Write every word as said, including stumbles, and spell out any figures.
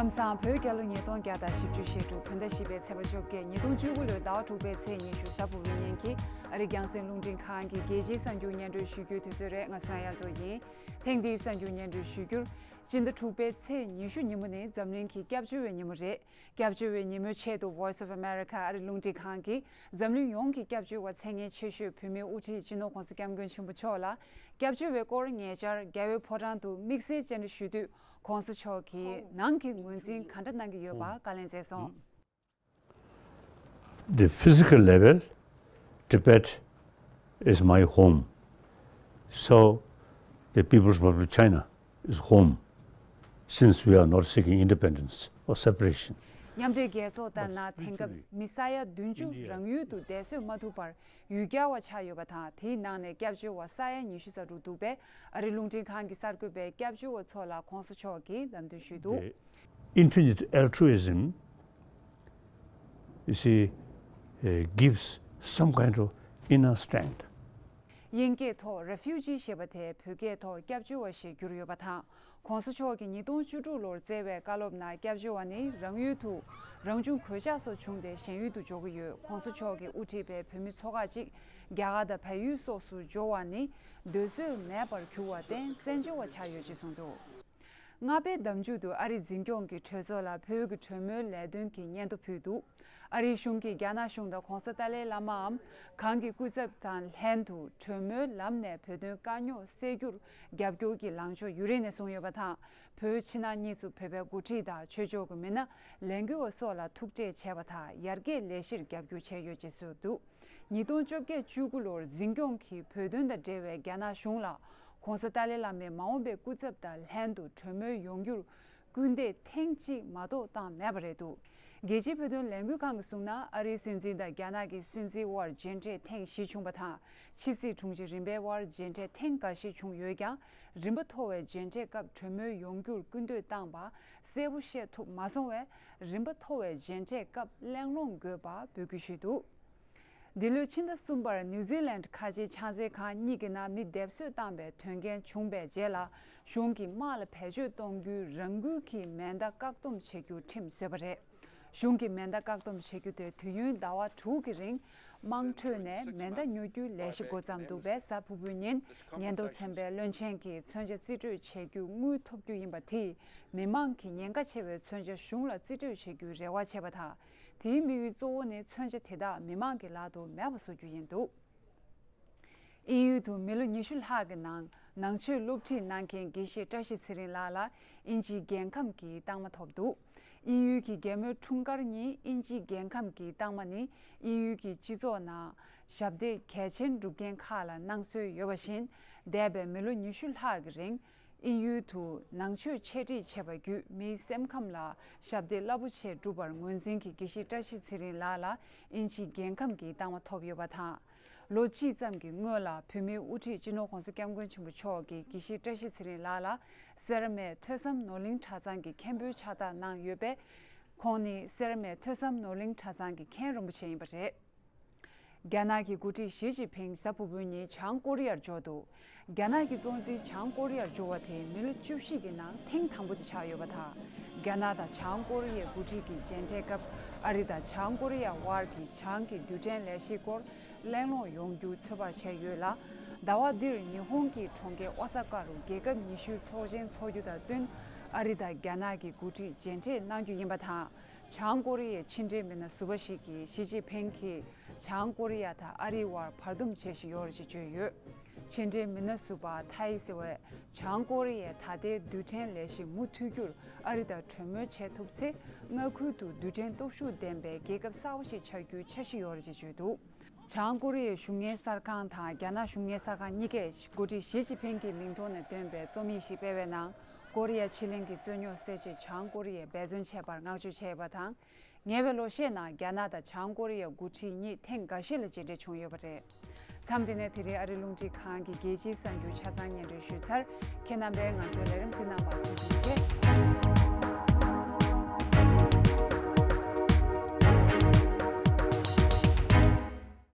ཁམས་བཟང་། བོད་རྒྱལ་ལོ་ཉིས་སྟོང་བརྒྱ་དང་བཞི་བཅུ་ཞེ་དྲུག་བོད་ཟླ་བཞི་པའི་ཚེས་པ་བཅོ་བརྒྱད། ཉིས་སྟོང་བཅུ་དགུ་ལོའི་ཟླ་བ་དྲུག་པའི་ཚེས་ཉི་ཤུ། གཟའ་ཕུར་བུའི་ཉིན་གྱི་ཨ་རིའི་རྒྱང་སྲིང་རླུང་འཕྲིན་ཁང་གི་རྒྱལ་སྤྱིའི་གསར་འགྱུར་སྙན་སྒྲོན་ཞུ་རྒྱུའི་དུས་ཚོད་རེད། ང་སོ་ཡང་ཚོ་ཡིན། ཐེངས་འདིའི་གསར་འགྱུར་སྙན་སྒྲོན་ཞུ་རྒྱུར། སྤྱི་ཟླ་དྲུག་པའི་ཚེས་ཉི་ཤུ་ཉིན་མོ་ནི་འཛམ་གླིང་གི་སྐྱབས་བཅོལ་བའི་ཉིན་མོ་རེད། སྐྱབས་བཅོལ་བའི་ཉིན་མོའི་ཆེད་དུ་Voice of America ཨ་རིའི་རླུང་འཕྲིན་ཁང་གིས་འཛམ་གླིང་ཡོངས་ཀྱི་སྐྱབས་བཅོལ་བ་མཚན་སྙན་ཆེ་ཤོས་བོད་མིའི་དབུ་ཁྲིད་སྤྱི་ནོར་༧གོང་ས་༧སྐྱབས་མགོན་ཆེན་པོ་མཆོག་ལ་སྐྱབས་བཅོལ་བའི་སྐོར་ཉེ་ཆར་རྒྱལ་བའི་ཕོ་བྲང་དུ་དམིགས་བསལ་བཅར་འདྲི་ཞུས་དུས། ༸གོང་ས་མཆོག་གིས་ནང་གི་ངོས་འཛིན་ག་འདྲ་གནང་གི་ཡོད་པ་བཀའ་ལན་སྩལ་སོང་། The physical level, Tibet is my home. So, the People's Republic of China is home, since we are not seeking independence or separation. མཉམ་འབྲེལ་རྒྱལ་ཚོགས་ལྟར་ན། དེང་སྐབས་མི་ས་ཡ་བདུན་ཅུ་རང་ཡུལ་དུ་བསྡད་གསོད་མ་ཐུབ་པར་ཡུལ་གྱར་བ་ཆགས་ཡོད་པ་དང་། དེའི་ནང་ནས་སྐྱབས་བཅོལ་བ་ས་ཡ་ཉི་ཤུ་རྩ་དྲུག་འདུག་པས། ཨ་རིའི་རླུང་འཕྲིན་ཁང་གི་གསར་འགོད་པས་སྐྱབས་བཅོལ་བ་ཚོ་ལ་༸གོང་ས་མཆོག་གིས་ལམ་སྟོན་ཞུས་འདུག། Infinite altruism, you see, uh, gives some kind of inner strength. དབྱིན་སྐད་ཐོག་Refugee ཞེས་པ་དེ་བོད་སྐད་ཐོག་སྐྱབས་བཅོལ་བ་ཞེས་བསྒྱུར་ཡོད་པ་དང་། ༸གོང་ས་མཆོག་གིས་ཉིས་སྟོང་བཅུ་དྲུག་ལོར་བསྩལ་བའི་བཀའ་སློབ་ནང་། སྐྱབས་བཅོལ་བ་ནི་རང་ཡུལ་དུ་རང་བྱུང་གོད་ཆག་སོགས་བྱུང་སྟེ་གཞན་ཡུལ་དུ་འབྱོར་གྱི་ཡོད། ༸གོང་ས་མཆོག་གིས་དབུ་ཁྲིད་པའི་བོད་མི་ཚོ་ཁག་ཅིག་རྒྱ་གར་དང་བལ་ཡུལ་སོགས་སུ་འབྱོར་བ་ནི་སྡོད་སྲོལ་མེད་པར་གྱུར་བར་བརྟེན་བཙན་བྱོལ་བ་ཆགས་ཡོད་ཅེས་གསུངས་འདུག། ལྔ་པའི་ཟླ་མཇུག་ཏུ་ཨ་རིའི་འཛིན་སྐྱོང་གི་གྲོས་ཚོགས་ལ་བོད་ཀྱི་གྲོས་མོལ་ལས་དོན་གྱི་སྙན་ཐོ་ཕུལ་འདུག། ཨ་རིའི་གཞུང་གིས་རྒྱ་ནག་གཞུང་དང་༸གོང་ས་ཏཱ་ལའི་བླ་མའམ་གང་གི་སྐུ་ཚབ་དང་ལྷན་དུ་གྲོས་མོལ་ལམ་ནས་བོད་དོན་དཀའ་རྙོག་སེལ་རྒྱུར་རྒྱབ་སྐྱོར་གྱི་ལངས་ཕྱོགས་ཡུན་རིང་ནས་བཟུང་ཡོད་པ་དང་། བོད་ཕྱི་ནང་གཉིས་སུ་བོད་པའི་འགོ་ཁྲིད་དང་ཆོས་ཕྱོགས་ཀྱི་མི་སྣ། ལས་འགུལ་བ་སོགས་ལ་ཐུག་འཕྲད་བྱས་པ་དང་། ཡར་རྒྱས་ལས་གཞིར་རྒྱབ་སྐྱོར་བྱས་ཡོད་ཅེས་གསུངས་འདུག། ཉིས་སྟོང་བཅོ་བརྒྱད་བཅུ་དགུ་ལོར་འཛིན་སྐྱོང་གིས་བོད་དོན་དང་འབྲེལ་བའི་རྒྱ་ནག་གཞུང་ལ་༸གོང་ས་ཏཱ་ལའི་བླ་མའི་མ་འོངས་པའི་སྐུ་ཚབ་དང་ལྷན་དུ་གྲོས་མོལ་ཡོང་རྒྱུར་སྐུལ་འདེད་ཐེངས་གཅིག་མ་གཏོགས་བཏང་མེད་པ་རེད་འདུག། རྒྱལ་སྤྱིའི་བོད་དོན་ལས་འགུལ་ཁང་གིས་གསུངས་ན། ཨ་རིའི་སྲིད་འཛིན་དང་རྒྱ་ནག་གི་སྲིད་འཛིན་དབར་མཇལ་འཕྲད་ཐེངས་བཞི་བྱུང་བ་དང་། ཕྱི་སྲིད་དྲུང་ཆེ་རིམ་པའི་དབར་མཇལ་འཕྲད་ཐེངས་འགའ་ཞིག་བྱུང་ཡོད་ཀྱང་། རིམ་པ་མཐོ་བའི་མཇལ་འཕྲད་སྐབས་གྲོས་མོལ་ཡོང་རྒྱུར་སྐུལ་འདེད་བཏང་པ་གསལ་པོ་ཤེས་ཐུབ་མ་སོང་བས། རིམ་པ་མཐོ་བའི་མཇལ་འཕྲད་སྐབས་གླེང་སློང་དགོས་པ་འབོད་སྐུལ་ཞུས་འདུག། འདི་ལོའི་ཕྱི་ཟླ་གསུམ་པར་ནིའུ་ཛི་ལན་ཁ་ཆེའི་ཕྱག་འཚལ་ཁང་གཉིས་ཀྱི་ནང་མི་སྡེབ་གསོད་བཏང་པའི་དོན་རྐྱེན་བྱུང་བའི་རྗེས་ལ། གཞུང་གིས་དམག་ལ་བེད་སྤྱོད་གཏོང་རྒྱུའི་རང་འགུལ་གྱིས་མེ་མདའ་བཀག་སྡོམ་བྱེད་རྒྱུ་ཁྲིམས་བཟོས་པ་རེད། གཞུང་གིས་མེ་མདའ་བཀག་སྡོམ་བྱེད་རྒྱུ་དེ་དུས་ཡུན་ཟླ་བ་དྲུག་གི་རིང་དམངས་ཁྲོད་ནས་མེ་མདའ་ཉོ་རྒྱུའི་ལས་གཞི་འགོ་བརྩམས་འདུག་པས། གཟའ་ཕུར་བུའི་ཉིན་ཉེན་རྟོག་ཚན་པས་བློན་ཆེན་གྱིས་མཚོན་ཆ་རྩིས་སྤྲོད་བྱེད་རྒྱུ་དངུལ་ཐོབ་རྒྱུ་ཡིན་པ་དེས་མི་མང་གིས་ཉེན་ཁ་ཆེ་བའི་མཚོན་ཆ་གཞུང་ལ་རྩིས་སྤྲོད་བྱེད་རྒྱུའི་རེ་བ་བྱས་པ་དང་། དེའི་དམིགས་ཡུལ་གཙོ་བོ་ནི་མཚོན་ཆ་དེ་དག་མི་མང་གི་ལག་ཏུ་མེད་པ་བཟོ་རྒྱུ་ཡིན་འདུག། དབྱིན་ཡུལ་དུ་མི་ལོ་ཉི་ཤུ་ལྷག་གི་ནང་ནང་ཆོས་སློབ་ཁྲིད་གནང་མཁན་དགེ་བཤེས་བཀྲ་ཤིས་ཚེ་རིང་ལགས་ལ་དབྱིན་ཇིའི་རྒྱལ་ཁམས་ཀྱི་རྟགས་མ་ཐོབ་འདུག། དབྱིན་ཡུལ་གྱི་རྒྱལ་མོའི་འཁྲུངས་སྐར་ཉིན་དབྱིན་ཇིའི་རྒྱལ་ཁམས་ཀྱི་རྟགས་མ་ནི་དབྱིན་ཡུལ་གྱི་སྤྱི་ཚོགས་ནང་ཞབས་འདེགས་གལ་ཆེན་སྒྲུབ་མཁན་ཁག་ལ་གནང་སྲོལ་ཡོད་པ་བཞིན། འདས་པའི་མི་ལོ་ཉི་ཤུ་ལྷག་གི་རིང་དབྱིན་ཡུལ་དུ་ནང་ཆོས་འཆད་ཁྲིད་བྱས་པ་བརྒྱུད་མིའི་སེམས་ཁམས་ལ་ཞབས་འདེགས་རླབས་པོ་ཆེ་བསྒྲུབས་པར་ངོས་འཛིན་གྱིས་དགེ་བཤེས་བཀྲ་ཤིས་ཚེ་རིང་ལགས་ལ་དབྱིན་ཇིའི་རྒྱལ་ཁམས་ཀྱི་རྟགས་མ་ཐོབ་ཡོད་པ་དང་། ལོ་གཅིག་ཙམ་གྱི་སྔོན་ལ་བོད་མིའི་དབུ་ཁྲིད་སྤྱི་ནོར་༸གོང་ས་༸སྐྱབས་མགོན་ཆེན་པོ་མཆོག་གིས་དགེ་བཤེས་བཀྲ་ཤིས་ཚེ་རིང་ལགས་ལ་སེར་སྨད་ཐོས་བསམ་ནོར་གླིང་གྲྭ་ཚང་གི་མཁན་པོའི་ཕྱག་རྟགས་གནང་ཡོད་པས། ཁོང་ནི་སེར་སྨད་ཐོས་བསམ་ནོར་གླིང་གྲྭ་ཚང་གི་མཁན་རིན་པོ་ཆེ་ཡིན་པ་རེད། རྒྱ་ནག་གི་འགོ་ཁྲིད་ཞི་ཅིན་ཕིང་གཟའ་ཕུར་བུའི་ཉིན་བྱང་ཀོ་རི་ཡར་འབྱོར་འདུག། རྒྱ་ནག་གི་གཙོ་འཛིན་བྱང་ཀོ་རི་ཡར་འབྱོར་བ་དེ་མི་ལོ་བཅུ་བཞི་གི་ནང་ཐེངས་དང་པོ་དེ་ཆགས་ཡོད་པ་དང་། རྒྱ་ནག་དང་བྱང་ཀོ་རི་ཡའི་འགོ་ཁྲིད་ཀྱི་མཇལ་འཕྲད་སྐབས་ཨ་རི་དང་བྱང་ཀོ་རི་ཡ་དབར་གྱི་བྱང་གི་རྡུལ་ཕྲན་ལས་གཞིའི་སྐོར་གླེང་སློང་ཡོང་རྒྱུ་ཚོད་དཔག་བྱས་ཡོད་ལ། ཟླ་བ་འདིར་ཉི་ཧོང་གི་གྲོང་ཁྱེར་ཨོ་ས་ཀ་རུ་རྒྱལ་ཁབ་ཉི་ཤུའི་ཚོགས་ཆེན་འཚོགས་རྒྱུ་དང་བསྟུན། ཨ་རི་དང་རྒྱ་ནག་གི་འགོ་ཁྲིད་མཇལ་འཕྲད་གནང་རྒྱུ་ཡིན་པ་དང་། བྱང་ཀོ་རི་ཡའི་ཕྱི་འབྲེལ་མི་སྣ་ཟུར་པ་ཞིག་གིས་ཞི་ཅིན་ཕིང་གིས་བྱང་ཀོ་རི་ཡ་དང་ཨ་རིའི་དབར་བར་འདུམ་བྱེད་བཞིན་ཡོད་རེད་ཅེས་བརྗོད་ཡོད། ཕྱི་འབྲེལ་མི་སྣ་ཟུར་པ་ཐའི་སི་ཝེ་བྱང་ཀོ་རི་ཡས་ད་ལྟའི་རྡུལ་ཕྲན་ལས་གཞི་མུ་མཐུད་རྒྱུར་ཨ་རི་དང་གྲོས་མོལ་བྱེད་ཐུབ་ཚེ། མངའ་ཁུལ་དུ་རྡུལ་ཕྲན་སྟོབས་ཤུགས་ལྡན་པའི་རྒྱལ་ཁབ་གསར་པ་ཞིག་ཆགས་རྒྱུའི་འཆར་གཞི་ཡོད་རེད་ཅེས་བརྗོད་འདུག། བྱང་ཀོ་རི་ཡའི་གཞུང་གཉེར་གསར་ཁང་དང་རྒྱ་ནག་གཞུང་གཉེར་གསར་ཁང་གཉིས་ཀས་འགོ་ཁྲིད་ཞི་ཅིན་ཕིང་གི་མིང་ཐོག་ནས་བཏོན་པའི་རྩོམ་ཡིག་ཞིག་སྤེལ་བའི་ནང་། ཀོ་རི་ཡ་ཕྱེད་གླིང་གི་རྩོད་རྙོག་སེལ་ཆེད་བྱང་ཀོ་རི་ཡས་འབད་བརྩོན་བྱས་པར་བསྔགས་བརྗོད་བྱས་ཡོད་པ་དང་། ཉེ་བའི་ལོ་ཤས་ནང་རྒྱ་ནག་དང་བྱང་ཀོ་རི་ཡའི་འགོ་ཁྲིད་གཉིས་ཐེངས་འགའ་ཤས་ལ་མཇལ་འཕྲད་བྱུང་ཡོད་པ་རེད། མཚམས་འདི་ནས་དེ་རིང་ཨ་རིའི་རླུང་འཕྲིན་ཁང་གི་རྒྱལ་སྤྱིའི་གསར་འགྱུར་ཆ་ཚང་སྙན་སྒྲོན་ཞུས་ཚར། ཁྱེད་རྣམ་པས་ང་ཚོའི་ལས་རིམ་གཟིགས་གནང་བར་ཐུགས་རྗེ་ཆེ།